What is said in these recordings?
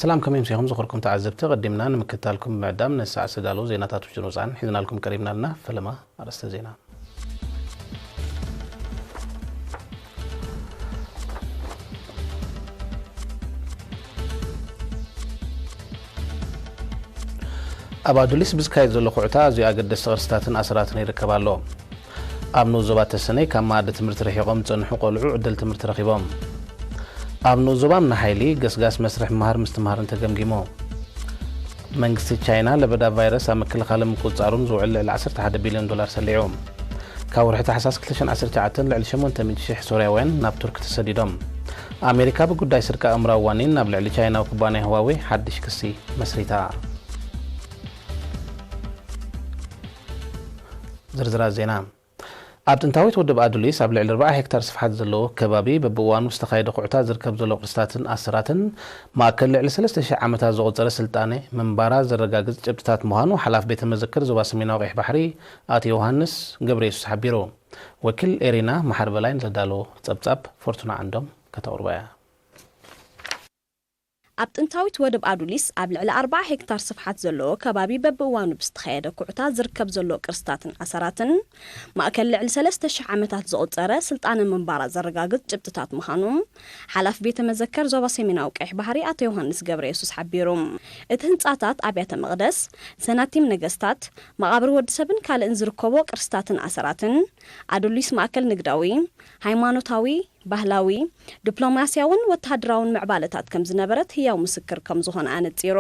ሰላም፣ ከመይ ኣምሲኹም ዝኸበርኩም ተዓዘብቲ? ቀዲምና ንምክትታልኩም ብምዕዳም፣ ንሰዓት ዝተዳለዉ ዜናታት ውሽጥን ወጻእን ሒዝናልኩም ቀሪብና ኣለና። ፈለማ ኣርእስተ ዜና። ኣብ ኣዱሊስ ብዝካየድ ዘሎ ኩዕታ ኣዝዩ ኣገደስቲ ቅርስታትን ኣሰራትን ይርከብ ኣሎ። ኣብ ንኡስ ዞባ ተሰነይ ካብ መኣዲ ትምህርቲ ርሒቖም ዝጸንሑ ቆልዑ ዕድል ትምህርቲ ረኺቦም። ኣብ ንኡስ ዞባ እምኒ ሓይሊ ገስጋስ መስርሕ ምምሃር ምስትምሃርን ተገምጊሙ። መንግስቲ ቻይና ለበዳ ቫይረስ ኣብ ምክልኻልን ምቁጽጻሩን ዝውዕል ልዕሊ ዓሰርተ ሓደ ቢልዮን ዶላር ሰሊዑ። ካብ ወርሒ ታሕሳስ ክልተ ሽሕን ዓሰርተ ትሽዓተን ልዕሊ ሸሞንተ ሚእቲ ሽሕ ሶርያውያን ናብ ቱርኪ ተሰዲዶም። ኣሜሪካ ብጉዳይ ስርቂ ኣእምራዊ ዋኒን ናብ ልዕሊ ቻይናዊ ኩባንያ ህዋዌ ሓድሽ ክሲ መስሪታ። ዝርዝራት ዜና። ኣብ ጥንታዊት ወደብ ኣዱሊስ ኣብ ልዕሊ ኣርብዓ ሄክታር ስፍሓት ዘለዎ ከባቢ በብእዋኑ ዝተኻየደ ኩዕታ ዝርከብ ዘሎ ቅርስታትን ኣሰራትን ማእከል ልዕሊ ሰለስተ ሽሕ ዓመታት ዘቑጸረ ስልጣነ ምንባራ ዘረጋግጽ ጭብጥታት ምዃኑ ሓላፊ ቤተ መዘክር ዞባ ሰሜናዊ ቀይሕ ባሕሪ ኣቶ ዮሃንስ ገብረየሱስ ሓቢሩ። ወኪል ኤሪና መሓር በላይ ንዘዳለዎ ጸብጻብ ፎርቱና ዓንዶም ከተቕርቦ እያ። ኣብ ጥንታዊት ወደብ ኣዱሊስ ኣብ ልዕሊ ኣርብዓ ሄክታር ስፍሓት ዘለዎ ከባቢ በብእዋኑ ብዝተኻየደ ኩዕታ ዝርከብ ዘሎ ቅርስታትን ኣሰራትን ማእከል ልዕሊ ሰለስተ ሽሕ ዓመታት ዘቑጸረ ስልጣነ ምንባራ ዘረጋግጽ ጭብጥታት ምዃኑ ሓላፊ ቤተ መዘከር ዞባ ሰሜናዊ ቀይሕ ባሕሪ ኣቶ ዮሃንስ ገብረየሱስ ሓቢሩ። እቲ ህንጻታት ኣብያተ መቕደስ፣ ሰናቲም ነገስታት፣ መቓብር ወዲ ሰብን ካልእን ዝርከቦ ቅርስታትን ኣሰራትን ኣዱሊስ ማእከል ንግዳዊ፣ ሃይማኖታዊ፣ ባህላዊ፣ ዲፕሎማስያውን ወተሃደራውን ምዕባለታት ከም ዝነበረት ህያው ምስክር ከም ዝኾነ ኣነጺሩ።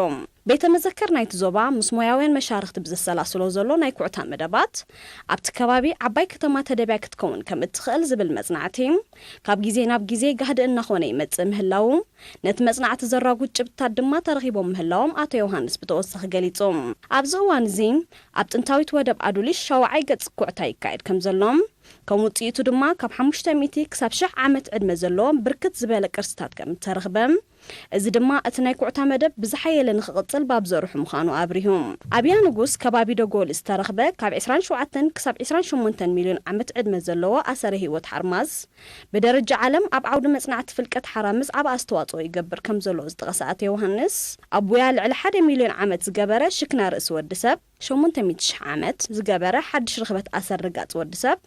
ቤተ መዘክር ናይቲ ዞባ ምስ ሞያውያን መሻርኽቲ ብዘሰላስሎ ዘሎ ናይ ኩዕታ መደባት፣ ኣብቲ ከባቢ ዓባይ ከተማ ተደብያ ክትከውን ከም እትኽእል ዝብል መጽናዕቲ፣ ካብ ግዜ ናብ ግዜ ጋህዲ እናኾነ ይመጽእ ምህላዉ፣ ነቲ መጽናዕቲ ዘራጉድ ጭብጥታት ድማ ተረኺቦም ምህላዎም ኣቶ ዮሃንስ ብተወሳኺ ገሊጹ። ኣብዚ እዋን እዚ፣ ኣብ ጥንታዊት ወደብ ኣዱሊሽ ሻውዓይ ገጽ ኩዕታ ይካየድ ከም ዘሎ፣ ከም ውጽኢቱ ድማ ካብ ሓሙሽተ ሚእቲ ክሳብ ሽሕ ዓመት ዕድመ ዘለዎም ብርክት ዝበለ ቅርስታት ከም እተረኽበ፣ እዚ ድማ እቲ ናይ ኩዕታ መደብ ብዝሓየለ ንኽቕጽል ባብ ዘርሑ ምዃኑ ኣብሪሁ። ኣብያ ንጉስ ከባቢ ደጎል ዝተረኽበ ካብ ዕስራን ሸውዓተን ክሳብ ዕስራን ሸሞንተን ሚልዮን ዓመት ዕድመ ዘለዎ ኣሰረ ህይወት ሓርማዝ፣ ብደረጃ ዓለም ኣብ ዓውዲ መጽናዕቲ ፍልቀት ሓራምዝ ዓቢ ኣስተዋጽኦ ይገብር ከም ዘሎ ዝጠቐሰ ኣቶ ዮሃንስ፣ ኣቡያ ልዕሊ ሓደ ሚልዮን ዓመት ዝገበረ ሽክና ርእሲ ወዲ ሰብ፣ ሸሞንተ ሚእቲ ሽሕ ዓመት ዝገበረ ሓድሽ ርኽበት ኣሰር ርጋጽ ወዲ ሰብ፣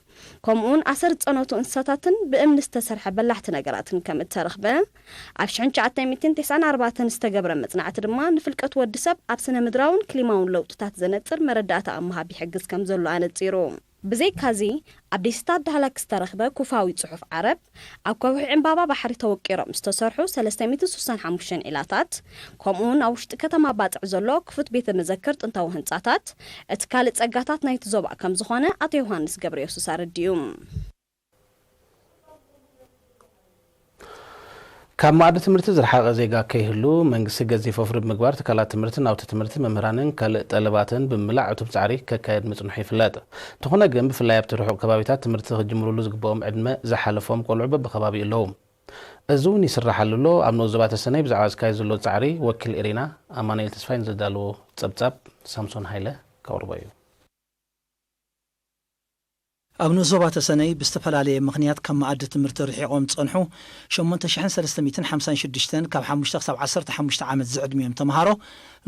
ከምኡውን ኣሰር ዝጸነቱ እንስሳታትን ብእምኒ ዝተሰርሐ በላሕቲ ነገራትን ከም እተረኽበ፣ ኣብ ሽሕን ትሽዓተ ሚእትን ተስዓን ኣርባዕተን ዝተገብረ መጽናዕቲ ድማ ንፍልቀት ወዲ ሰብ ኣብ ስነ ምድራውን ክሊማውን ለውጥታት ዘነጽር መረዳእታ ኣብ ምሃብ ይሕግዝ ከም ዘሎ ኣነጺሩ። ብዘይካዚ፣ ኣብ ደሴታት ዳህላክ ዝተረኽበ ኩፋዊ ጽሑፍ ዓረብ፣ ኣብ ከውሒ ዕምባባ ባሕሪ ተወቂሮም ዝተሰርሑ ሰለስተ ሚእትን ስሳን ሓሙሽተን ዒላታት፣ ከምኡውን ኣብ ውሽጢ ከተማ ባጽዕ ዘሎ ክፉት ቤተ መዘክር ጥንታዊ ህንጻታት፣ እቲ ካልእ ጸጋታት ናይቲ ዞባ ከም ዝኾነ ኣቶ ዮሃንስ ገብረየሱስ ኣረዲኡ። ካብ መኣዲ ትምህርቲ ዝረሓቐ ዜጋ ከይህሉ መንግስቲ ገዚፍ ወፍሪ ብምግባር ትካላት ትምህርቲ፣ ናውቲ ትምህርቲ፣ መምህራንን ካልእ ጠለባትን ብምምላእ ዕቱብ ጻዕሪ ከካየድ ምጽንሑ ይፍለጥ። እንተኾነ ግን ብፍላይ ኣብቲ ርሑቕ ከባቢታት ትምህርቲ ክጅምሩሉ ዝግብኦም ዕድመ ዝሓለፎም ቆልዑ በብከባቢኡ ኣለዉ። እዚ እውን ይስራሓሉ ኣሎ። ኣብ ንኡስ ዞባ ተሰነይ ብዛዕባ ዝካየድ ዘሎ ጻዕሪ ወኪል ኤሪና ኣማኑኤል ተስፋይ ንዘዳለዎ ጸብጻብ ሳምሶን ሃይለ ከቕርቦ እዩ። ኣብ ንኡስ ዞባ ተሰነይ ብዝተፈላለየ ምኽንያት ካብ መኣዲ ትምህርቲ ርሒቖም ዝጸንሑ ሸሞንተ ሽሕን ሰለስተ ሚእትን ሓምሳን ሽዱሽተን ካብ ሓሙሽተ ክሳብ ዓሰርተ ሓሙሽተ ዓመት ዝዕድሚኦም ተምሃሮ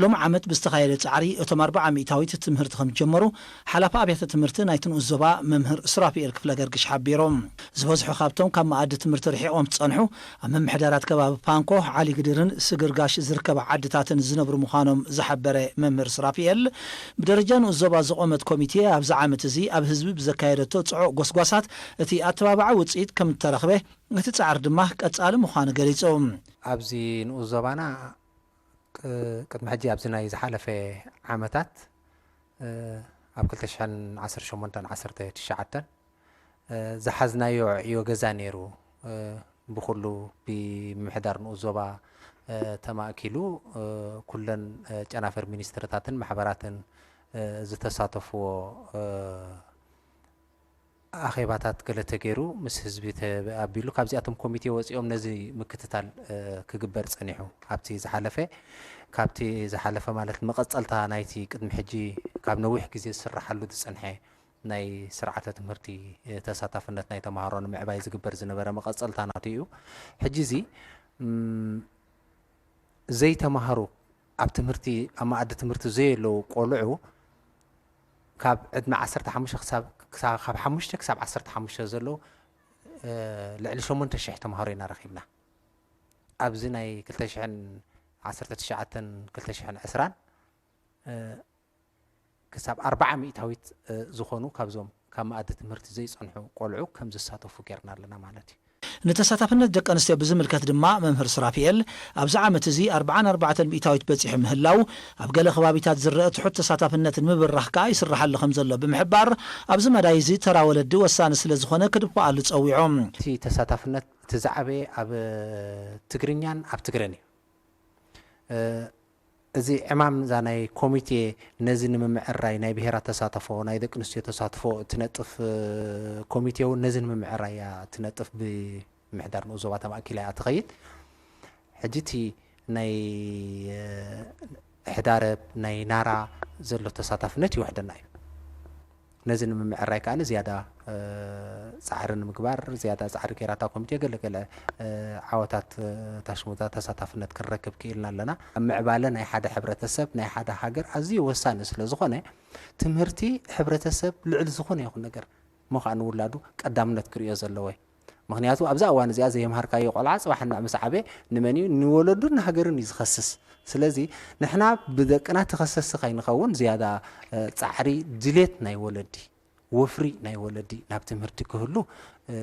ሎሚ ዓመት ብዝተኻየደ ጻዕሪ እቶም ኣርብዓ ሚእታዊት ትምህርቲ ከም ዝጀመሩ ሓላፊ ኣብያተ ትምህርቲ ናይቲ ንኡስ ዞባ መምህር ሱራፊኤል ክፍለ ገርግሽ ሓቢሮም። ዝበዝሑ ካብቶም ካብ መኣዲ ትምህርቲ ርሒቖም ዝጸንሑ ኣብ ምምሕዳራት ከባቢ ፓንኮ፣ ዓሊ ግድርን ስግርጋሽ ዝርከባ ዓድታትን ዝነብሩ ምዃኖም ዝሓበረ መምህር ሱራፊኤል፣ ብደረጃ ንኡስ ዞባ ዝቖመት ኮሚቴ ኣብዚ ዓመት እዚ ኣብ ህዝቢ ብዘካየደቶ ጽዑቕ ጎስጓሳት እቲ ኣተባባዒ ውጽኢት ከም እተረኽበ፣ እቲ ጻዕሪ ድማ ቀጻሊ ምዃኑ ገሊጹ። ኣብዚ ንኡስ ዞባና ቅ-፣ ቅድሚ ሕጂ ኣብዚ ናይ ዝሓለፈ ዓመታት፣ እ፣ ኣብ ክልተ ሽሕን ዓሰርተ ሸሞንተን ዓሰርተ ትሽዓተን፣ እ፣ ዝሓዝናዮ ዕዮ ገዛ ነይሩ። እ፣ ብኹሉ ብምምሕዳር ንኡስ ዞባ፣ እ፣ ተማእኪሉ፣ እ፣ ኩለን፣ እ፣ ጨናፍር ሚኒስትርታትን ማሕበራትን፣ እ፣ ዝተሳተፍዎ፣ እ፣ ኣኼባታት ገለ ተገይሩ ምስ ህዝቢ ተኣቢሉ፣ ካብዚኣቶም ኮሚቴ ወጺኦም ነዚ ምክትታል፣ እ፣ ክግበር ጸኒሑ። ኣብቲ ዝሓለፈ፣ ካብቲ ዝሓለፈ ማለት መቐጸልታ ናይቲ ቅድሚ ሕጂ ካብ ነዊሕ ግዜ ዝስራሓሉ ዝጸንሐ ናይ ስርዓተ ትምህርቲ፣ እ፣ ተሳታፍነት ናይ ተምሃሮ ንምዕባይ ዝግበር ዝነበረ መቐጸልታ ናቱ እዩ። ሕጂ እዚ፣ እም፣ ዘይተማሃሩ፣ ኣብ ትምህርቲ፣ ኣብ መኣዲ ትምህርቲ ዘየለዉ ቆልዑ፣ ካብ ዕድመ ዓሰርተ ሓሙሽተ ክሳብ፣ ክሳብ፣ ካብ ሓሙሽተ ክሳብ ዓሰርተ ሓሙሽተ ዘለዉ፣ እ፣ ልዕሊ ሸሞንተ ሽሕ ተምሃሮ ኢና ረኺብና። ኣብዚ ናይ ክልተ ሽሕን ዓሰርተ ትሽዓተን ክልተ ሽሕን ዕስራን፣ እ፣ ክሳብ ኣርብዓ ሚእታዊት፣ እ፣ ዝኾኑ ካብዞም ካብ መኣዲ ትምህርቲ ዘይጸንሑ ቆልዑ ከም ዝሳተፉ ጌርና ኣለና ማለት እዩ። ንተሳታፍነት ደቂ ኣንስትዮ ብዝምልከት ድማ መምህር ሱራፊኤል፣ ኣብዚ ዓመት እዚ ኣርብዓን ኣርባዕተን ሚእታዊት በጺሑ ምህላው፣ ኣብ ገለ ከባቢታት ዝረአ ትሑት ተሳታፍነት ንምብራኽ ከኣ ይስርሓሉ ከም ዘሎ ብምሕባር፣ ኣብዚ መዳይ እዚ ተራ ወለዲ ወሳኒ ስለ ዝኾነ ክድፍኣሉ ጸዊዑ። እቲ ተሳታፍነት እቲ ዝዓበየ ኣብ ትግርኛን ኣብ ትግረን እዩ። እ፣ እዚ ዕማም እዛ ናይ ኮሚቴ ነዚ ንምምዕራይ፣ ናይ ብሄራት ተሳትፎ፣ ናይ ደቂ ኣንስትዮ ተሳትፎ እትነጥፍ፣ እ፣ ኮሚቴ እውን ነዚ ንምምዕራይ እያ እትነጥፍ፣ ብምምሕዳር ንኡስ ዞባ ተማእኪላ እያ ትኸይድ። ሕጂ እቲ ናይ፣ እ፣ ሕዳረብ፣ ናይ ናራ ዘሎ ተሳታፍነት ይውሕደና እዩ። ነዚ ንምምዕራይ ከኣ ዝያዳ፣ እ፣ ጻዕሪ ንምግባር፣ ዝያዳ ጻዕሪ ገይራ እታ ኮሚቴ ገለ ገለ፣ እ፣ ዓወታት፣ እ፣ ታሽሙዛ ተሳታፍነት ክንረክብ ክኢልና ኣለና። ኣብ ምዕባለ ናይ ሓደ ሕብረተሰብ፣ ናይ ሓደ ሃገር ኣዝዩ ወሳኒ ስለ ዝኾነ፣ ትምህርቲ ሕብረተሰብ ልዕሊ ዝኾነ ይኹን ነገር እሞ ከኣ ንውላዱ ቀዳምነት ክርእዮ ዘለዎ እዩ። ምኽንያቱ ኣብዛ እዋን እዚኣ ዘየምሃርካዮ ቆልዓ ጽባሕ እና ምስ ዓበየ ንመን እዩ? ንወለዱን ንሃገርን እዩ ዝኸስስ። ስለዚ ንሕና ብደቅና ተኸሰስቲ ከይንኸውን ዝያዳ፣ እ፣ ጻዕሪ፣ ድሌት ናይ ወለዲ፣ ወፍሪ ናይ ወለዲ ናብ ትምህርቲ ክህሉ፣ እ፣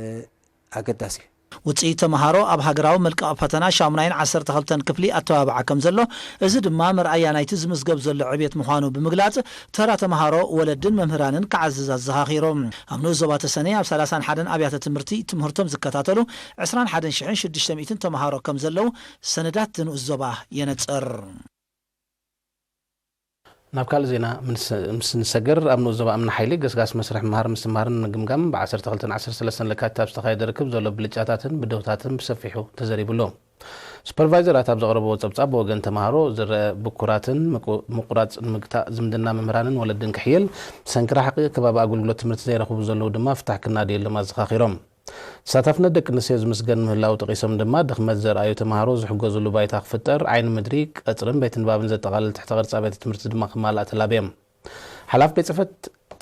ኣገዳሲ እዩ። ውጽኢት ተመሃሮ ኣብ ሃገራዊ መልቀቒ ፈተና ሻሙናይን ዓሰርተ ክልተን ክፍሊ ኣተባብዓ ከም ዘሎ፣ እዚ ድማ መርኣያ ናይቲ ዝምዝገብ ዘሎ ዕብየት ምዃኑ ብምግላጽ፣ ተራ ተመሃሮ፣ ወለድን መምህራንን ክዓዝዝ ኣዘኻኺሩ። ኣብ ንኡስ ዞባ ተሰነይ ኣብ ሰላሳን ሓደን ኣብያተ ትምህርቲ ትምህርቶም ዝከታተሉ ዕስራን ሓደን ሽሕን ሽዱሽተ ሚእትን ተመሃሮ ከም ዘለዉ ሰነዳት ንኡስ ዞባ የነጽር። ናብ ካልእ ዜና ምስ፣ ምስ ንሰግር፣ ኣብ ንኡስ ዞባ እምኒ ሓይሊ ገስጋስ መስርሕ ምምሃር ምስትምሃርን ምግምጋም ብ ዓሰርተ ክልተን ዓሰርተ ሰለስተን ለካቲት ኣብ ዝተኻየደ ርክብ ዘሎ ብልጫታትን ብድሆታትን ብሰፊሑ ተዘሪቡ ኣሎ። ሱፐርቫይዘራት ኣብ ዘቕረብዎ ጸብጻብ፣ ብወገን ተመሃሮ ዝረአ ብኩራትን ምቁ-፣ ምቁራጽ ንምግታእ ዝምድና መምህራንን ወለድን ክሕየል፣ ብሰንኪ ርሕቂ ከባቢ ኣገልግሎት ትምህርቲ ዘይረኽቡ ዘለዉ ድማ ፍታሕ ክናደየሎም ኣዘኻኺሮም። ተሳታፍነት ደቂ ኣንስትዮ ዝምስገን ምህላዉ ጠቒሶም ድማ፣ ድኽመት ዘርኣዩ ተመሃሮ ዝሕገዙሉ ባይታ ክፍጠር፣ ዓይኒ ምድሪ፣ ቀጽርን ቤት ንባብን ዘጠቓልል ትሕተ ቅርጺ ኣብያተ ትምህርቲ ድማ ክማላእ ተላብዮም። ሓላፊ ቤት ጽሕፈት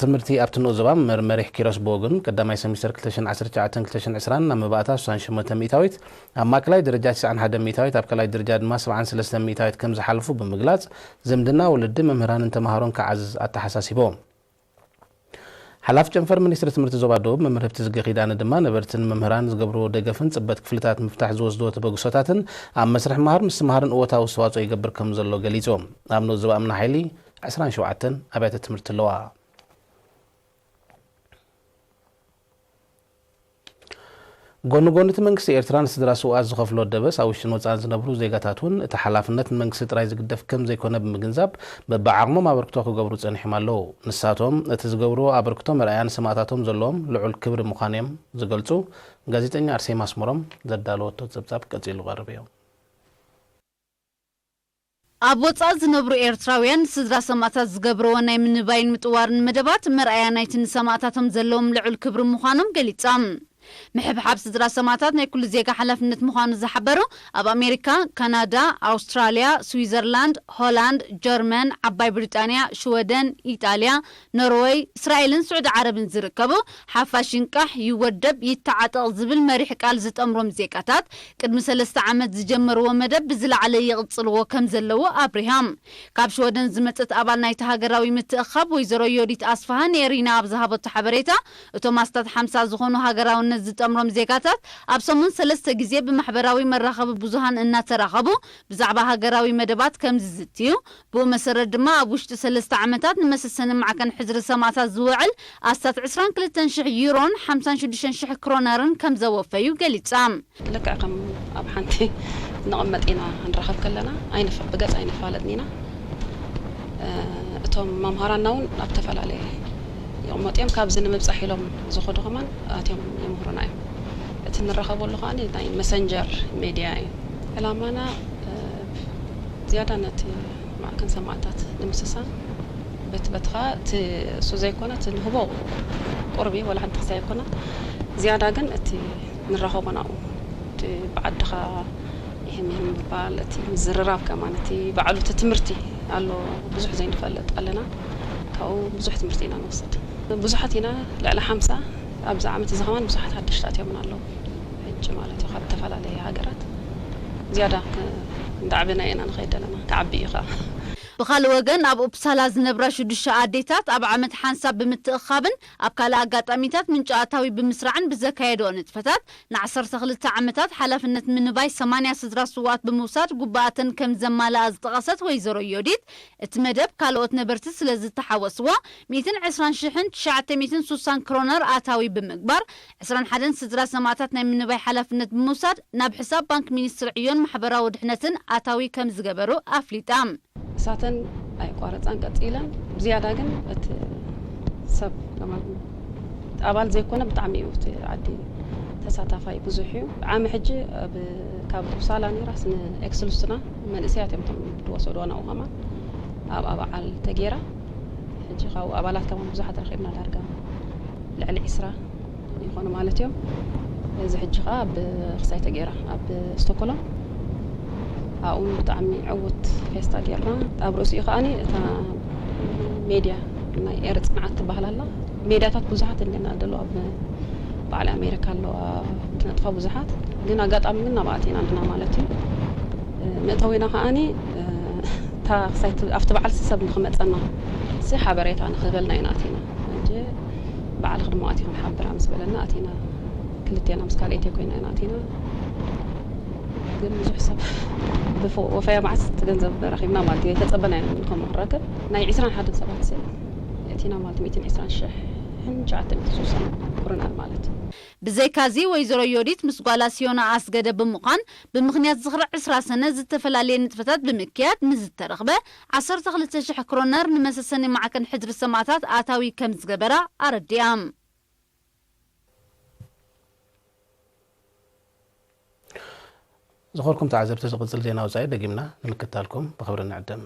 ትምህርቲ ኣብቲ ንኡስ ዞባ መምህር መሪሕ ኪሮስ ብወገኑ፣ ቀዳማይ ሰሚስተር ክልተ ሽሕን ዓሰርተ ትሽዓተን ክልተ ሽሕን ዕስራን ናብ መባእታ ስሳን ሸሞንተ ሚእታዊት፣ ኣብ ማእከላይ ደረጃ ተስዓን ሓደን ሚእታዊት፣ ኣብ ካልኣይ ደረጃ ድማ ሰብዓን ሰለስተን ሚእታዊት ከም ዝሓለፉ ብምግላጽ፣ ዝምድና ወለዲ መምህራንን ተመሃሮን ክዓዝዝ ኣተሓሳሲቡ። ሓላፊ ጨንፈር ሚኒስትሪ ትምህርቲ ዞባ ደቡብ መምህር ህብቲ ዝገ ኪዳነ ድማ፣ ነበርትን መምህራን ዝገብርዎ ደገፍን ጽበት ክፍልታት ምፍታሕ ዝወስድዎ ተበግሶታትን ኣብ መስርሕ ምሃር ምስትምሃርን እወታዊ ኣስተዋጽኦ ይገብር ከም ዘሎ ገሊጹ። ኣብ ንኡስ ዞባ እምኒ ሓይሊ ዕስራን ሸውዓተን ኣብያተ ትምህርቲ ኣለዋ። ጎኒ ጎኒ እቲ መንግስቲ ኤርትራ ንስድራ ስውኣት ዝኸፍሎ ደበስ፣ ኣብ ውሽጥን ወጻእን ዝነብሩ ዜጋታት እውን እቲ ሓላፍነት ንመንግስቲ ጥራይ ዝግደፍ ከም ዘይኮነ ብምግንዛብ፣ በብዓቕሞም ኣበርክቶ ክገብሩ ጸኒሖም ኣለዉ። ንሳቶም፣ እቲ ዝገብርዎ ኣበርክቶ መርኣያ ንሰማእታቶም ዘለዎም ልዑል ክብሪ ምዃኑ እዮም ዝገልጹ። ጋዜጠኛ ኣርሴማ ኣስመሮም ዘዳለወቶ ጸብጻብ ቀጺሉ ክቐርብ እዩ። ኣብ ወጻኢ ዝነብሩ ኤርትራውያን፣ ስድራ ሰማእታት ዝገብርዎ ናይ ምንባይን ምጥዋርን መደባት መርኣያ ናይቲ ንሰማእታቶም ዘለዎም ልዑል ክብሪ ምዃኖም ገሊጾም። ምሕብሓብ ስድራ ሰማእታት ናይ ኩሉ ዜጋ ሓላፍነት ምዃኑ ዝሓበሩ፣ ኣብ ኣሜሪካ፣ ካናዳ፣ ኣውስትራልያ፣ ስዊዘርላንድ፣ ሆላንድ፣ ጀርመን፣ ዓባይ ብሪጣንያ፣ ሽወደን፣ ኢጣልያ፣ ኖርወይ፣ እስራኤልን ስዑዲ ዓረብን ዝርከቡ፣ ሓፋሽ ይንቃሕ፣ ይወደብ፣ ይተዓጠቕ ዝብል መሪሕ ቃል ዝጠምሮም ዜጋታት፣ ቅድሚ ሰለስተ ዓመት ዝጀመርዎ መደብ ብዝለዓለ ይቕጽልዎ ከም ዘለዉ ኣብሪሆም። ካብ ሽወደን ዝመጸት ኣባል ናይቲ ሃገራዊ ምትእኽኻብ ወይዘሮ ዮዲት ኣስፍሃ ንኤሪና ኣብ ዝሃበቶ ሓበሬታ፣ እቶም ኣስታት ሓምሳ ዝኾኑ ሃገራውነት ዝጠምሮም ዜጋታት ኣብ ሰሙን ሰለስተ ግዜ ብማሕበራዊ መራኸቢ ብዙሃን እናተራኸቡ ብዛዕባ ሃገራዊ መደባት ከም ዝዝትዩ፣ ብኡ መሰረት ድማ ኣብ ውሽጢ ሰለስተ ዓመታት ንመሰሰኒ ማዕከን ሕድሪ ሰማእታት ዝውዕል ኣስታት ዕስራን ክልተን ሽሕ ዩሮን ሓምሳን ሽዱሽተን ሽሕ ክሮነርን ከም ዘወፈዩ ገሊጻ። ልክዕ ከም ኣብ ሓንቲ ንቕመጥ ኢና፣ ክንራኸብ ከለና ኣይንፈ-፣ ብገጽ ኣይንፋለጥን ኢና። እ፣ እቶም መምሃራንና እውን ኣብ ዝተፈላለየ ይቕመጡ እዮም። ካብዚ ንምብጻሕ ኢሎም ዝኸዱ ከማን ኣትዮም ይምህሩና እዮም። እቲ ንራኸበሉ ከኣ ናይ መሰንጀር ሜድያ እዩ። ዕላማና፣ እ፣ ዝያዳ ነቲ ማዕከን ሰማእታት ንምስሳን፣ በቲ፣ በቲ ኸኣ እቲ እሱ ዘይኮነ፣ እቲ ንህቦ ቁሩብ እዩ፣ ዋላ ሓንቲ ክሳይ ኣይኮነን። ዝያዳ ግን እቲ ንራኸቦ ናብኡ፣ እቲ ብዓድኻ ይህን ይህን ምባል፣ እቲ ምዝርራብ ከማን፣ እቲ ባዕሉ እቲ ትምህርቲ ኣሎ፣ ብዙሕ ዘይንፈልጥ ኣለና። ካብኡ ብዙሕ ትምህርቲ ኢና ንወስድ። ብዙሓት ኢና፣ ልዕሊ ሓምሳ ኣብዚ ዓመት እዚ ከማን ብዙሓት ሓደሽቲ ኣትዮምና ኣለዉ። ሕጂ ማለት እዩ፣ ካብ ዝተፈላለየ ሃገራት ዝያዳ ከ-፣ እንዳዕበና ኢና ንኸይድ ዘለና፣ ክዓቢ እዩ ኸዓ። ብኻልእ ወገን፣ ኣብ ኡፕሳላ ዝነብራ ሽዱሽተ ኣዴታት ኣብ ዓመት ሓንሳብ ብምትእኻብን ኣብ ካልእ ኣጋጣሚታት ምንጪ ኣታዊ ብምስራዕን ብዘካየድኦ ንጥፈታት፣ ንዓሰርተ ክልተ ዓመታት ሓላፍነት ምንባይ ሰማንያ ስድራ ስውኣት ብምውሳድ ጉባኣተን ከም ዘማልኣ ዝጠቐሰት ወይዘሮ ዮዲት፣ እቲ መደብ ካልኦት ነበርቲ ስለ ዝተሓወስዎ፣ ሚእትን ዕስራን ሽሕን ትሽዓተ ሚእትን ሱሳን ክሮነር ኣታዊ ብምግባር፣ ዕስራን ሓደን ስድራ ሰማእታት ናይ ምንባይ ሓላፍነት ብምውሳድ፣ ናብ ሕሳብ ባንክ ሚኒስትሪ ዕዮን ማሕበራዊ ድሕነትን ኣታዊ ከም ዝገበሩ ኣፍሊጣ። እሳተን ኣይቋረጻን ቀጺለን። ብዝያዳ ግን እቲ ሰብ ለማለት፣ ኣባል ዘይኮነ ብጣዕሚ እዩ እቲ ዓዲ ተሳታፋይ ብዙሕ እዩ። ዓሚ ሕጂ ኣብ፣ ካብ ኡፕሳላ ነይራስ ንኤክስሉስና መንእሰያት እዮም እቶም ዝወሰድዋ ናብኡ ከማን ኣብኣ በዓል ተጌራ። ሕጂ ካብኡ ኣባላት ከማን ብዙሓት ረኺብና፣ ዳርጋ ልዕሊ ዒስራ ይኾኑ ማለት እዮም። እዚ ሕጂ ኸዓ ኣብ ክሳይ ተጌራ ኣብ ስቶኮሎም ኣብኡ ብጣዕሚ ዕውት ፌስታ ጌርና። ኣብ ርእሲኡ ከዓኒ እታ ሜድያ ናይ ኤረ ጽንዓት ትበሃል ኣላ። ሜድያታት ብዙሓት እንዲና ደለዋ፣ ኣብ በዓል ኣሜሪካ ኣለዋ፣ ትነጥፋ ብዙሓት። ግን ኣጋጣሚ ግን ናብኣ ኣቲና ኣለና ማለት እዩ። መእተዊና ከዓኒ እታ ክሳይ ት-፣ ኣብቲ በዓል ሰብ ንኽመጸና ሲ ሓበሬታ ንኽህበልና ኢና ኣቲና። ሕጂ በዓልኺ ድማ ኣቲኺ ንሓብራ ምስ በለና ኣቲና። ክልቴና ምስ ካልኣይተይ ኮይና ኢና ኣቲና። ግን ብዙሕ ሰብ ብፎ-፣ ወፈያ መዓስ እቲ ገንዘብ ረኺብና ማለት እዩ። ኣይተጸበናዮን ከምኡ ክንረክብ። ናይ ዒስራን ሓደን ሰባት ሲ ኣቲና ማለት ሚእትን ዒስራን ሽሕን ትሽዓተ ሚእትን ሱሳን ክሮነር ማለት እዩ። ብዘይካዚ፣ ወይዘሮ ዮዲት ምስ ጓላ ሲዮና ኣስገደ ብምዃን፣ ብምኽንያት ዝኽሪ ዕስራ ሰነ ዝተፈላለየ ንጥፈታት ብምክያድ ንዝተረኽበ ዓሰርተ ክልተ ሽሕ ክሮነር ንመሰሰኒ ማዕከን ሕድሪ ሰማእታት ኣታዊ ከም ዝገበራ ኣረዲኣ። ዝኸበርኩም ተዓዘብቲ፣ ዝቕጽል ዜና ወጻኢ ደጊምና ንምክታልኩም ብኽብሪ ንዕድም።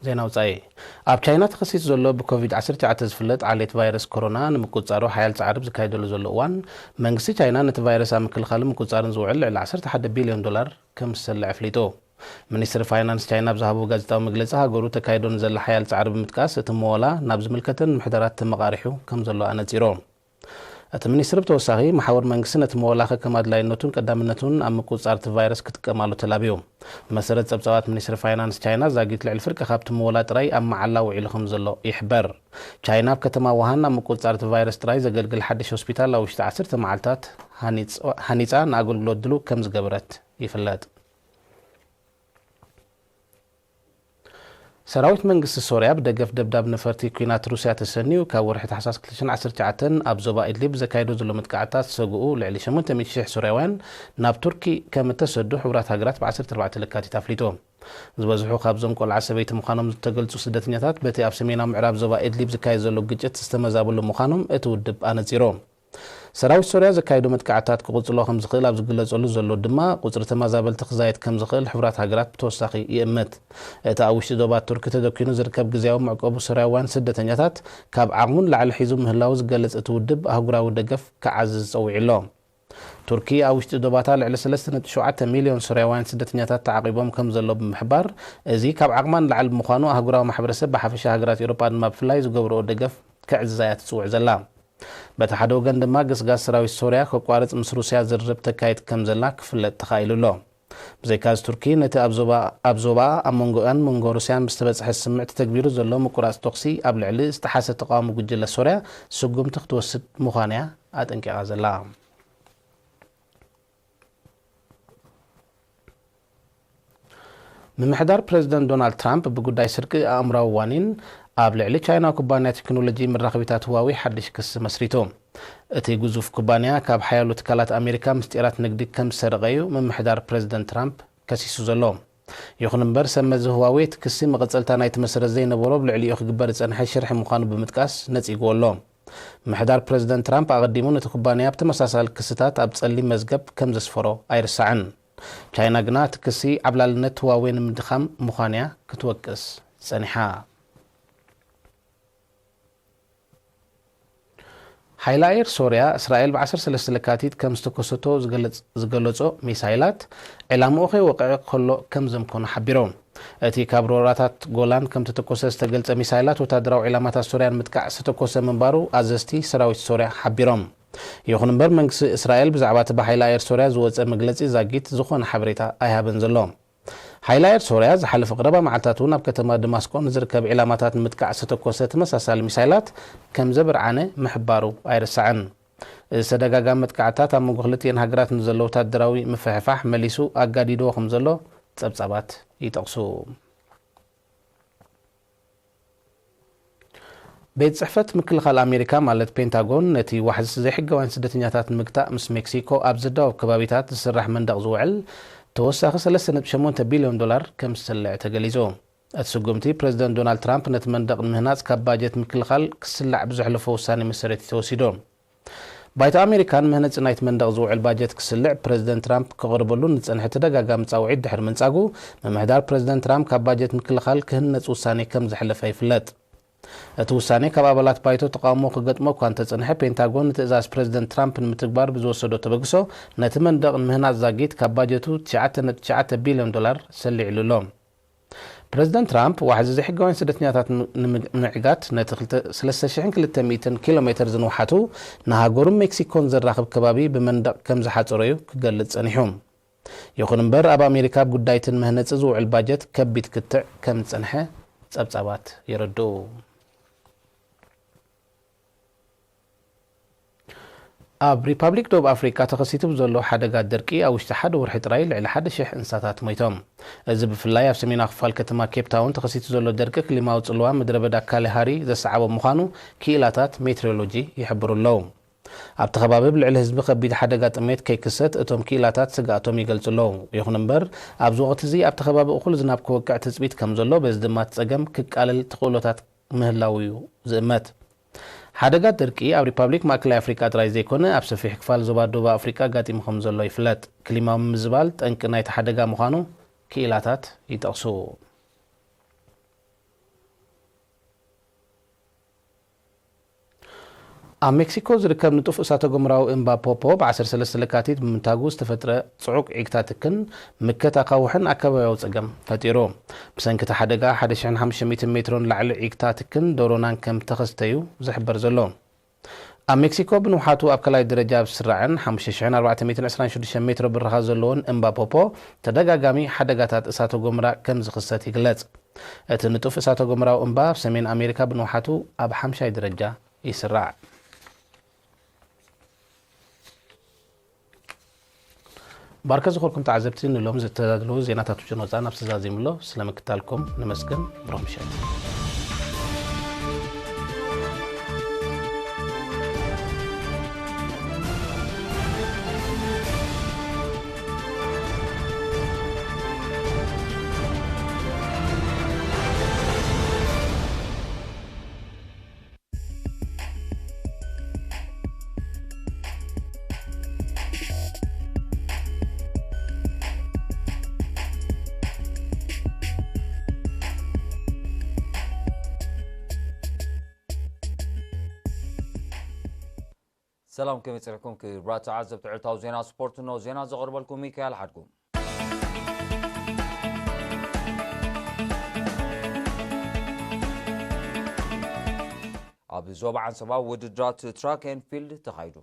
ዜና ወጻኢ። ኣብ ቻይና ተኸሲቱ ዘሎ ብኮቪድ ዓሰርተ ትሽዓተ ዝፍለጥ ዓሌት ቫይረስ ኮሮና ንምቁጽጻሩ ሓያል ጻዕሪ ኣብ ዝካየደሉ ዘሎ እዋን፣ መንግስቲ ቻይና ነቲ ቫይረስ ኣብ ምክልኻልን ምቁጽጻርን ዝውዕል ልዕሊ ዓሰርተ ሓደ ቢልዮን ዶላር ከም ዝሰልዕ ኣፍሊጡ። ሚኒስትሪ ፋይናንስ ቻይና ኣብ ዝሃቦ ጋዜጣዊ መግለጺ፣ ሃገሩ ተካይዶ ንዘላ ሓያል ጻዕሪ ብምጥቃስ፣ እቲ ምወላ ናብ ዝምልከተን ምምሕዳራት ተመቓሪሑ ከም ዘሎ ኣነጺሩ። እቲ ሚኒስትሪ ብተወሳኺ፣ መሓውር መንግስቲ ነቲ ምወላ ከከም ኣድላይነቱን ቀዳምነቱን ኣብ ምቁጽጻር እቲ ቫይረስ ክጥቀማሉ ተላብዩ። ብመሰረት ጸብጻባት ሚኒስትሪ ፋይናንስ ቻይና፣ ዛጊት ልዕሊ ፍርቂ ካብቲ ምወላ ጥራይ ኣብ መዓላ ውዒሉ ከም ዘሎ ይሕበር። ቻይና ኣብ ከተማ ውሃን ኣብ ምቁጽጻር እቲ ቫይረስ ጥራይ ዘገልግል ሓድሽ ሆስፒታል ኣብ ውሽጢ ዓሰርተ መዓልታት ሃኒጽ-፣ ሃኒጻ ንኣገልግሎት ድሉው ከም ዝገበረት ይፍለጥ። ሰራዊት መንግስቲ ሶርያ ብደገፍ ደብዳብ ነፈርቲ ኲናት ሩስያ ተሰንዩ ካብ ወርሒ ታሕሳስ ክልተ ሽሕን ዓሰርተ ትሽዓተን ኣብ ዞባ ኢድሊብ ዘካየዶ ዘሎ መጥቃዕትታት ዝሰግኡ ልዕሊ ሸሞንተ ሚእቲ ሽሕ ሶርያውያን ናብ ቱርኪ ከም እተሰዱ ሕቡራት ሃገራት ብ ዓሰርተ ኣርባዕተ ለካቲት ኣፍሊጡ። ዝበዝሑ ካብዞም ቆልዓ ሰበይቲ ምዃኖም ዝተገልጹ ስደተኛታት በቲ ኣብ ሰሜናዊ ምዕራብ ዞባ ኢድሊብ ዝካየድ ዘሎ ግጭት ዝተመዛበሉ ምዃኖም እቲ ውድብ ኣነጺሩ። ሰራዊት ሶርያ ዘካየዶ መጥቃዕትታት ክቕጽሎ ከም ዝኽእል ኣብ ዝግለጸሉ ዘሎ ድማ፣ ቁጽሪ ተመዛበልቲ ክዛየድ ከም ዝኽእል ሕቡራት ሃገራት ብተወሳኺ ይእምት። እቲ ኣብ ውሽጢ ዞባ ቱርኪ ተደኲኑ ዝርከብ ግዝያዊ መዕቆቢ ሶርያውያን ስደተኛታት ካብ ዓቕሙ ንላዕሊ ሒዙ ምህላዉ ዝገልጽ እቲ ውድብ፣ ኣህጉራዊ ደገፍ ክዓዝዝ ጸዊዑ ኣሎ። ቱርኪ ኣብ ውሽጢ ዞባታ ልዕሊ ሰለስተ ነጥቢ ሸውዓተ ሚልዮን ሶርያውያን ስደተኛታት ተዓቒቦም ከም ዘሎ ብምሕባር፣ እዚ ካብ ዓቕማ ንላዕሊ ብምዃኑ ኣህጉራዊ ማሕበረሰብ ብሓፈሻ፣ ሃገራት ኤውሮጳ ድማ ብፍላይ ዝገብርኦ ደገፍ ከዕዝዛ እያ ትጽውዕ ዘላ። በቲ ሓደ ወገን ድማ፣ ገስጋስ ሰራዊት ሶርያ ከቋርጽ ምስ ሩስያ ዝርርብ ተካይድ ከም ዘላ ክፍለጥ ተኻኢሉ ኣሎ። ብዘይካዚ፣ ቱርኪ ነቲ ኣብ ዞባ፣ ኣብ ዞባ ኣብ መንጎኣን መንጎ ሩስያን ብዝተበጽሐ ስምምዕ ተተግቢሩ ዘሎ ምቁራጽ ተኹሲ ኣብ ልዕሊ ዝጠሓሰ ተቓዋሚ ጉጅለ ሶርያ ስጉምቲ ክትወስድ ምዃና እያ ኣጠንቂቓ ዘላ። ምምሕዳር ፕረዚደንት ዶናልድ ትራምፕ ብጉዳይ ስርቂ ኣእምራዊ ዋኒን ኣብ ልዕሊ ቻይናዊ ኩባንያ ቴክኖሎጂ መራኸቢታት ህዋዊ ሓድሽ ክሲ መስሪቱ። እቲ ግዙፍ ኩባንያ ካብ ሓያሎ ትካላት ኣሜሪካ ምስጢራት ንግዲ ከም ዝሰረቐ እዩ ምምሕዳር ፕረዚደንት ትራምፕ ከሲሱ ዘሎ። ይኹን እምበር፣ ሰብ መዚ ህዋዊ እቲ ክሲ መቐጸልታ ናይቲ መሰረት ዘይነበሮ ኣብ ልዕሊኡ ክግበር ዝጸንሐ ሽርሒ ምዃኑ ብምጥቃስ ነጺግዎ ኣሎ። ምምሕዳር ፕረዚደንት ትራምፕ ኣቐዲሙ ነቲ ኩባንያ ብተመሳሳሊ ክስታት ኣብ ጸሊም መዝገብ ከም ዘስፈሮ ኣይርሳዕን። ቻይና ግና እቲ ክሲ ዓብላልነት ህዋዌ ንምድኻም ምዃኑ'ያ ክትወቅስ ጸኒሓ። ሓይሊ ኣየር ሶርያ፣ እስራኤል ብ ዓሰርተ ሰለስተ ለካቲት ከም ዝተኮሰቶ ዝገለጽ-፣ ዝገለጾ ሚሳይላት፣ ዕላምኡ ከይወቕዐ ከሎ ከም ዘምከኖ ሓቢሮም። እቲ ካብ ሮራታት ጎላን ከም ተተኮሰ ዝተገልጸ ሚሳይላት፣ ወታደራዊ ዕላማታት ሶርያ ንምጥቃዕ ዝተኮሰ ምንባሩ ኣዘዝቲ ሰራዊት ሶርያ ሓቢሮም። ይኹን እምበር፣ መንግስቲ እስራኤል ብዛዕባ እቲ ብሓይሊ ኣየር ሶርያ ዝወጸ መግለጺ ዛጊት ዝኾነ ሓበሬታ ኣይሃበን ዘሎ። ሓይሊ ኣየር ሶርያ ዝሓለፈ ቀረባ መዓልታት እውን ኣብ ከተማ ደማስቆ ንዝርከብ ዒላማታት ንምጥቃዕ ዝተተኮሰ ተመሳሳሊ ሚሳይላት ከም ዘብርዓነ ምሕባሩ ኣይርሳዕን። እዚ ተደጋጋሚ መጥቃዕትታት ኣብ መንጎ ክልቲኤን ሃገራት ንዘሎ ወታደራዊ ምፍሕፋሕ መሊሱ ኣጋዲድዎ ከም ዘሎ ጸብጻባት ይጠቕሱ። ቤት ጽሕፈት ምክልኻል ኣሜሪካ ማለት ፔንታጎን ነቲ ዋሕዚ ዘይሕጋውያን ስደተኛታት ንምግታእ ምስ ሜክሲኮ ኣብ ዘዳወብ ከባቢታት ዝስራሕ መንደቕ ዝውዕል ተወሳኺ ሰለስተ ነጥቢ ሸሞንተ ቢልዮን ዶላር ከም ዝሰልዕ ተገሊጹ። እቲ ስጉምቲ ፕረዚደንት ዶናልድ ትራምፕ ነቲ መንደቕ ንምህናጽ ካብ ባጀት ምክልኻል ክስላዕ ብዘሕለፎ ውሳኔ መሰረት እዩ ተወሲዱ። ባይቶ ኣሜሪካ ንምህነጺ ናይቲ መንደቕ ዝውዕል ባጀት ክስልዕ ፕረዚደንት ትራምፕ ከቕርበሉ ንጸንሐ ተደጋጋሚ ጻውዒት ድሕሪ ምንጻጉ፣ ምምሕዳር ፕረዚደንት ትራምፕ ካብ ባጀት ምክልኻል ክህነጽ ውሳኔ ከም ዘሕለፈ ይፍለጥ። እቲ ውሳኔ ካብ ኣባላት ባይቶ ተቓውሞ ክገጥሞ እኳ እንተጸንሐ፣ ፔንታጎን ንትእዛዝ ፕረዚደንት ትራምፕ ንምትግባር ብዝወሰዶ ተበግሶ፣ ነቲ መንደቕ ንምህናጽ ዛጊት ካብ ባጀቱ ትሽዓተ ነጥቢ ትሽዓተ ቢልዮን ዶላር ሰሊዕሉ ኣሎ። ፕረዚደንት ትራምፕ ዋሕዚ ዘይሕጋውያን ስደተኛታት ን-፣ ንምግ-፣ ንምዕጋት ነቲ ክልተ-፣ ሰለስተ ሽሕን ክልተ ሚእትን ኪሎ ሜትር ዝንውሓቱ ንሃገሩን ሜክሲኮን ዘራኽብ ከባቢ ብመንደቕ ከም ዝሓጸሮ እዩ ክገልጽ ጸኒሑ። ይኹን እምበር፣ ኣብ ኣሜሪካ ኣብ ጉዳይትን መህነጺ ዝውዕል ባጀት ከቢድ ክትዕ ከም ዝጸንሐ ጸብጻባት የረድኡ። ኣብ ሪፓብሊክ ደቡብ ኣፍሪቃ ተኸሲቱ ብዘሎ ሓደጋ ደርቂ፣ ኣብ ውሽጢ ሓደ ወርሒ ጥራይ ልዕሊ ሓደ ሽሕ እንስሳታት ሞይቶም። እዚ ብፍላይ ኣብ ሰሜናዊ ክፋል ከተማ ኬፕ ታውን ተኸሲቱ ዘሎ ደርቂ፣ ክሊማዊ ጽልዋ ምድረ በዳ ካሊሃሪ ዘሰዓቦ ምዃኑ ክኢላታት ሜትሮሎጂ ይሕብሩ ኣለዉ። ኣብቲ ከባቢ ኣብ ልዕሊ ህዝቢ ከቢድ ሓደጋ ጥሜት ከይክሰት እቶም ክኢላታት ስግኣቶም ይገልጹ ኣለዉ። ይኹን እምበር፣ ኣብዚ ወቕቲ እዚ ኣብቲ ከባቢ እኹል ዝናብ ክወቅዕ ትጽቢት ከም ዘሎ፣ በዚ ድማ እቲ ጸገም ክቃለል ተኽእሎታት ምህላዉ እዩ ዝእመት። ሓደጋ ደርቂ ኣብ ሪፓብሊክ ማእከላይ ኣፍሪቃ ጥራይ ዘይኮነ፣ ኣብ ሰፊሕ ክፋል ዞባ ደቡብ ኣፍሪቃ ኣጋጢሙ ከም ዘሎ ይፍለጥ። ክሊማዊ ምምዝባል ጠንቂ ናይቲ ሓደጋ ምዃኑ ክኢላታት ይጠቕሱ። ኣብ ሜክሲኮ ዝርከብ ንጡፍ እሳተ ጎመራዊ እምባ ፖፖ ብ ዓሰርተ ሰለስተ ለካቲት ብምንታጉ ዝተፈጥረ ጽዑቕ ዒግታ ትክን ምከት ኣኻውሕን ኣከባቢያዊ ጸገም ፈጢሩ። ብሰንኪ እቲ ሓደጋ፣ ሓደ ሽሕን ሓሙሽተ ሚእትን ሜትሮ ንላዕሊ ዒግታ ትክን ደሮናን ከም ተኸስተዩ ዝሕበር ዘሎ። ኣብ ሜክሲኮ ብንውሓቱ ኣብ ካልኣይ ደረጃ ኣብ ዝስራዕን ሓሙሽተ ሽሕን ኣርባዕተ ሚእትን ዕስራን ሽዱሽተ ሜትሮ ብራኸ ዘለዎን እምባ ፖፖ፣ ተደጋጋሚ ሓደጋታት እሳተ ጎመራ ከም ዝኽሰት ይግለጽ። እቲ ንጡፍ እሳተ ጎመራዊ እምባ ኣብ ሰሜን ኣሜሪካ ብንውሓቱ ኣብ ሓምሻይ ደረጃ ይስራዕ። ባርከ ዝኾንኩም ተዓዘብቲ፣ ንሎም ዝተዳለዉ ዜናታት ውጭን ወፃን ኣብ ተዛዚሙ ኣሎ። ስለምክታልኩም ንመስገን። ብሩኽ ምሸት። ሰላም፣ ከመይ ጸኒሕኩም ክቡራት ተዓዘብቲ ዕለታዊ ዜና ስፖርት? ነው ዜና ዘቕርበልኩም ሚካኤል ሓድጉ። ኣብ ዞባ ዓንሰባ ውድድራት ትራክ ኤንድ ፊልድ ተኻይዱ።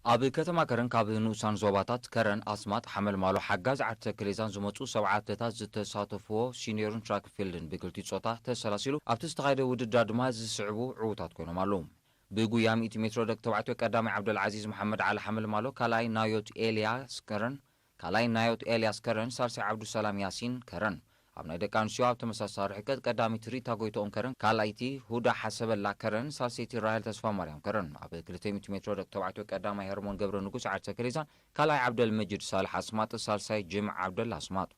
ኣብ ከተማ ከረን ካብ ንኡሳን ዞባታት ከረን፣ ኣስማጥ፣ ሓመልማሎ፣ ሓጋዝ ዓዲ ተክሌዛን ዝመጹ ሰብዓ ኣትሌታት ዝተሳተፍዎ ሲኒዮርን ትራክ ፊልድን ብክልቲኡ ጾታ ተሰላሲሉ ኣብቲ ዝተኻየደ ውድድር ድማ ዝስዕቡ ዕዉታት ኮይኖም ኣለዉ። ብጉያ ሚእቲ ሜትሮ ደቂ ተባዕትዮ ቀዳማይ ዓብደልዓዚዝ መሓመድ ዓሊ ሓመልማሎ፣ ካልኣይ ናዮት ኤልያስ ከረን፣ ካልኣይ ናዮት ኤልያስ ከረን፣ ሳልሳይ ዓብዱሰላም ያሲን ከረን። ኣብ ናይ ደቂ ኣንስትዮ ኣብ ተመሳሳሊ ርሕቀት ቀዳመይቲ ሪታ ጎይትኦም ከረን፣ ካልኣይቲ ሁዳ ሓሰበላ ከረን፣ ሳልሰይቲ ራሄል ተስፋማርያም ከረን። ኣብ ክልተ ሚእቲ ሜትሮ ደቂ ተባዕትዮ ቀዳማይ ሄርሞን ገብረ ንጉስ ዓዲ ተክሌዛን፣ ካልኣይ ዓብደል መጂድ ሳልሕ ኣስማጥ፣ ሳልሳይ ጅምዓ ዓብደል ኣስማጥ።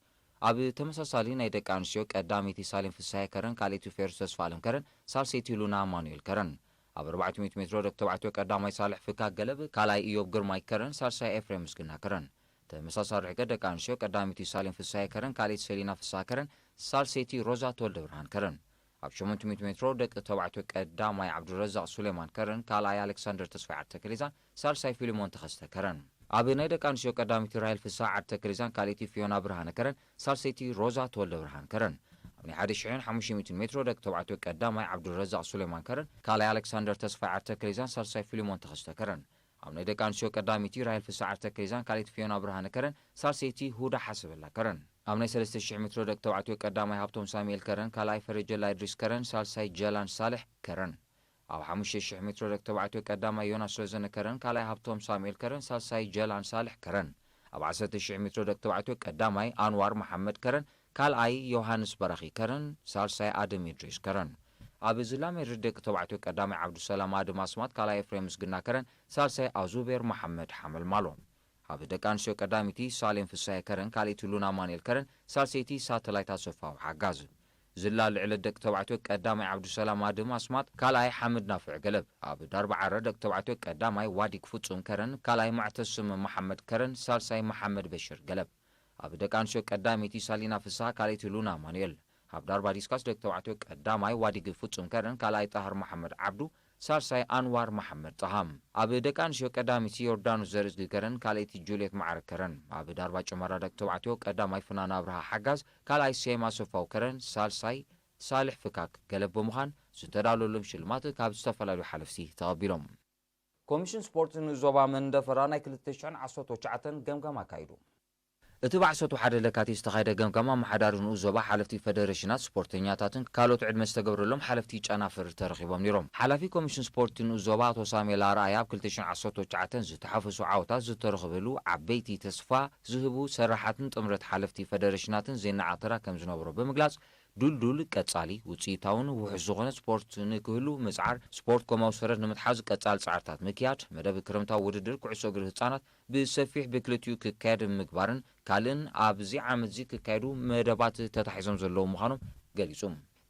ኣብ ተመሳሳሊ ናይ ደቂ ኣንስትዮ ቀዳመይቲ ሳሌም ፍስሃየ ከረን፣ ካልኣይቲ ፌሩስ ተስፋ ኣለም ከረን፣ ሳልሰይቲ ሉና ኣማኑኤል ከረን። ኣብ ኣርባዕተ ሚእቲ ሜትሮ ደቂ ተባዕትዮ ቀዳማይ ሳልሕ ፍካ ገለብ፣ ካልኣይ ኢዮብ ግርማይ ከረን፣ ሳልሳይ ኤፍሬም ምስግና ከረን። ተመሳሳሊ ርሕቀት ደቂ ኣንስትዮ ቀዳመይቲ ሳሌም ፍስሃየ ከረን፣ ካልኣይቲ ሰሊና ፍስሃ ከረን፣ ሳልሰይቲ ሮዛ ተወልደብርሃን ከረን። ኣብ ሸሞንተ ሚእቲ ሜትሮ ደቂ ተባዕትዮ ቀዳማይ ዓብዱረዛቕ ሱሌማን ከረን፣ ካልኣይ ኣሌክሳንደር ተስፋይ ዓርተክሊዛን፣ ሳልሳይ ፊልሞን ተኸስተ ከረን። ኣብ ናይ ደቂ ኣንስትዮ ቀዳሚቲ ራሄል ፍስሓ ዓርተክሊዛን ካልኣይቲ ፊዮና ብርሃነ ከረን፣ ሳልሰይቲ ሮዛ ተወልደ ብርሃን ከረን። ኣብ ናይ ሓደ ሽሕን ሓሙሽተ ሚእትን ሜትሮ ደቂ ተባዕትዮ ቀዳማይ ዓብዱረዛቕ ሱሌማን ከረን፣ ካልኣይ ኣሌክሳንደር ተስፋይ ዓርተክሊዛን፣ ሳልሳይ ፊልሞን ተኸስተ ከረን። ኣብ ናይ ደቂ ኣንስትዮ ቀዳሚቲ ራሄል ፍስሓ ዓርተክሊዛን ካልኣይቲ ፊዮና ብርሃነ ከረን፣ ሳልሰይቲ ሁዳ ሓሰበላ ከረን። ኣብ ናይ ሰለስተ ሽሕ ሜትሮ ደቂ ተባዕትዮ ቀዳማይ ሃብቶም ሳሙኤል ከረን፣ ካልኣይ ፈረጀላ እድሪስ ከረን፣ ሳልሳይ ጀላን ሳልሕ ከረን። ኣብ ሓሙሽተ ሽሕ ሜትሮ ደቂ ተባዕትዮ ቀዳማይ ዮናስ ረዘነ ከረን፣ ካልኣይ ሃብቶም ሳሙኤል ከረን፣ ሳልሳይ ጀላን ሳልሕ ከረን። ኣብ ዓሰርተ ሽሕ ሜትሮ ደቂ ተባዕትዮ ቀዳማይ ኣንዋር መሓመድ ከረን፣ ካልኣይ ዮሃንስ በራኺ ከረን፣ ሳልሳይ ኣደም ኢድሪስ ከረን። ኣብ ዝላ ሜድሪድ ደቂ ተባዕትዮ ቀዳማይ ዓብዱሰላም ኣደም ኣስማት፣ ካልኣይ ኤፍሬም ምስግና ከረን፣ ሳልሳይ ኣዙቤር መሓመድ ሓመልማሎ። ኣብ ደቂ ኣንስትዮ ቀዳሚቲ ሳሌም ፍሳየ ከረን፣ ካልኣይቲ ሉና ኣማኑኤል ከረን፣ ሳልሰይቲ ሳተላይት ኣሰፋው ሓጋዝ። ዝላ ልዕለት ደቂ ተባዕትዮ ቀዳማይ ዓብዱሰላም ኣድም ኣስማት፣ ካልኣይ ሓምድ ናፍዕ ገለብ። ኣብ ዳርባ ዓረ ደቂ ተባዕትዮ ቀዳማይ ዋዲግ ፍጹም ከረን፣ ካልኣይ ማዕተስም መሓመድ ከረን፣ ሳልሳይ መሓመድ በሽር ገለብ። ኣብ ደቂ ኣንስትዮ ቀዳመይቲ ሳሊና ፍስሃ፣ ካልኣይቲ ሉና ኣማኑኤል። ኣብ ዳርባ ዲስካስ ደቂ ተባዕትዮ ቀዳማይ ዋዲግ ፍጹም ከረን፣ ካልኣይ ጣህር መሓመድ ዓብዱ፣ ሳልሳይ ኣንዋር መሓመድ ጣሃ። ኣብ ደቂ ኣንስትዮ ቀዳመይቲ ዮርዳኖስ ዘርእዝጊ ከረን፣ ካልኣይቲ ጁልየት ማዕረ ከረን። ኣብ ዳርባ ጭመራ ደቂ ተባዕትዮ ቀዳማይ ፍናን ኣብርሃ ሓጋዝ፣ ካልኣይ ሴማ ሰፋው ከረን፣ ሳልሳይ ሳልሕ ፍካክ ገለብ ብምዃን ዝተዳለወሎም ሽልማት ካብ ዝተፈላለዩ ሓለፍቲ ተቐቢሎም። ኮሚሽን ስፖርት ንዞባ መንደፈራ ናይ ክልተ ሽሕን ዓሰርተ ትሽዓተን ገምጋም ኣካይዱ። እቲ ብዓሰርተ ሓደ ለካቲት ዝተኻየደ ገምጋም ኣመሓዳሪ ንኡስ ዞባ፣ ሓለፍቲ ፈደረሽናት፣ ስፖርተኛታትን ካልኦት ዕድመ ዝተገብረሎም ሓለፍቲ ጨናፍር ተረኺቦም ነይሮም። ሓላፊ ኮሚሽን ስፖርት ንኡስ ዞባ ኣቶ ሳሙኤል ኣርኣያ ኣብ ክልተ ሽሕን ዓሰርተ ትሽዓተን ዝተሓፈሱ ዓወታት ዝተረኽበሉ ዓበይቲ ተስፋ ዝህቡ ስራሓትን ጥምረት ሓለፍቲ ፈደረሽናትን ዜና ዓተራ ከም ዝነበሮ ብምግላጽ፣ ዱልዱል፣ ቀጻሊ፣ ውጽኢታውን ውሑስ ዝኾነ ስፖርት ንክህሉ ምጽዓር፣ ስፖርት ኮማዊ ሰረት ንምትሓዝ ቀጻሊ ጻዕርታት ምክያድ፣ መደብ ክረምታዊ ውድድር ኩዕሶ እግሪ ህጻናት ብሰፊሕ ብክልቲኡ ክካየድ ምግባርን ካልእን ኣብዚ ዓመትዚ ክካየዱ መደባት ተታሒዞም ዘለዉ ምዃኖም ገሊጹ።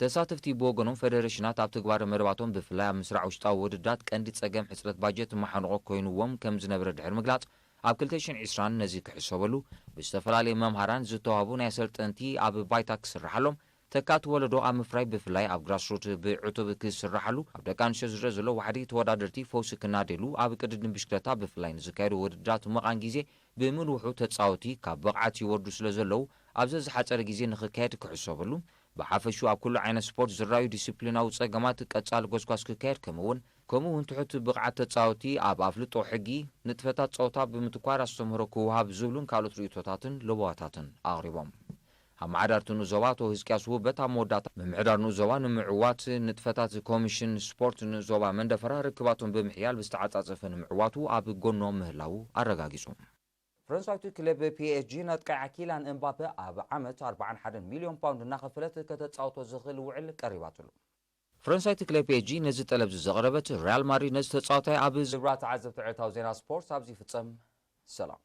ተሳተፍቲ ብወገኖም፣ ፈደረሽናት ኣብ ትግባረ መደባቶም ብፍላይ ኣብ ምስራዕ ውሽጣዊ ውድድራት ቀንዲ ጸገም ሕጽረት ባጀት መሓንቖ ኮይኑዎም ከም ዝነበረ ድሕሪ ምግላጽ፣ ኣብ ክልተ ሽሕን ዕስራን ነዚ ክሕሰበሉ ብዝተፈላለየ መምሃራን ዝተዋህቡ ናይ ኣሰልጠንቲ ኣብ ባይታ ክስርሓሎም፣ ተካእቲ ወለዶ ኣብ ምፍራይ ብፍላይ ኣብ ግራስሩት ብዕቱብ ክስርሓሉ፣ ኣብ ደቂ ኣንስትዮ ዝረአ ዘሎ ዋሕዲ ተወዳደርቲ ፈውሲ ክናደሉ፣ ኣብ ቅድድም ብሽክለታ ብፍላይ ንዝካየዱ ውድድራት ምቓን ግዜ ብምንውሑ ተጻወቲ ካብ ብቕዓት ይወርዱ ስለ ዘለዉ፣ ኣብ ዘዝሓጸረ ግዜ ንኽካየድ ክሕሰበሉ፣ ብሓፈሹ ኣብ ኩሉ ዓይነት ስፖርት ዝረኣዩ ዲስፕሊናዊ ጸገማት ቀጻሊ ጎስጓስ ክካየድ፣ ከምኡ እውን ከምኡ እውን ትሑት ብቕዓት ተጻወቲ ኣብ ኣፍልጦ ሕጊ ንጥፈታት ጸወታ ብምትኳር ኣስተምህሮ ክወሃብ ዝብሉን ካልኦት ርእይቶታትን ለበዋታትን ኣቕሪቦም። ኣመሓዳርቲ ንኡስ ዞባ ኣቶ ህዝቅያስ ውበት ኣብ መወዳእታ፣ ምምሕዳር ንኡስ ዞባ ንምዕዋት ንጥፈታት ኮሚሽን ስፖርት ንኡስ ዞባ መንደፈራ ርክባቶም ብምሕያል ብዝተዓጻጸፈ ንምዕዋቱ ኣብ ጎኖም ምህላዉ ኣረጋጊጹ። ፈረንሳዊት ክለብ ፒ ኤስ ጂ ነጥቃዓ ኪላን እምባፔ ኣብ ዓመት ኣርባዓን ሓደን ሚልዮን ፓውንድ እናኸፈለት ከተጻውቶ ዝኽእል ውዕል ቀሪባትሉ። ፈረንሳዊት ክለብ ፒ ኤስ ጂ ነዚ ጠለብ ዘቕረበት፣ ሪያል ማድሪድ ነዚ ተጻዋታይ ኣብ ዝብራ ተዓዘብቲ ዕለታዊ ዜና ስፖርት ኣብዚ ይፍጸም። ሰላም።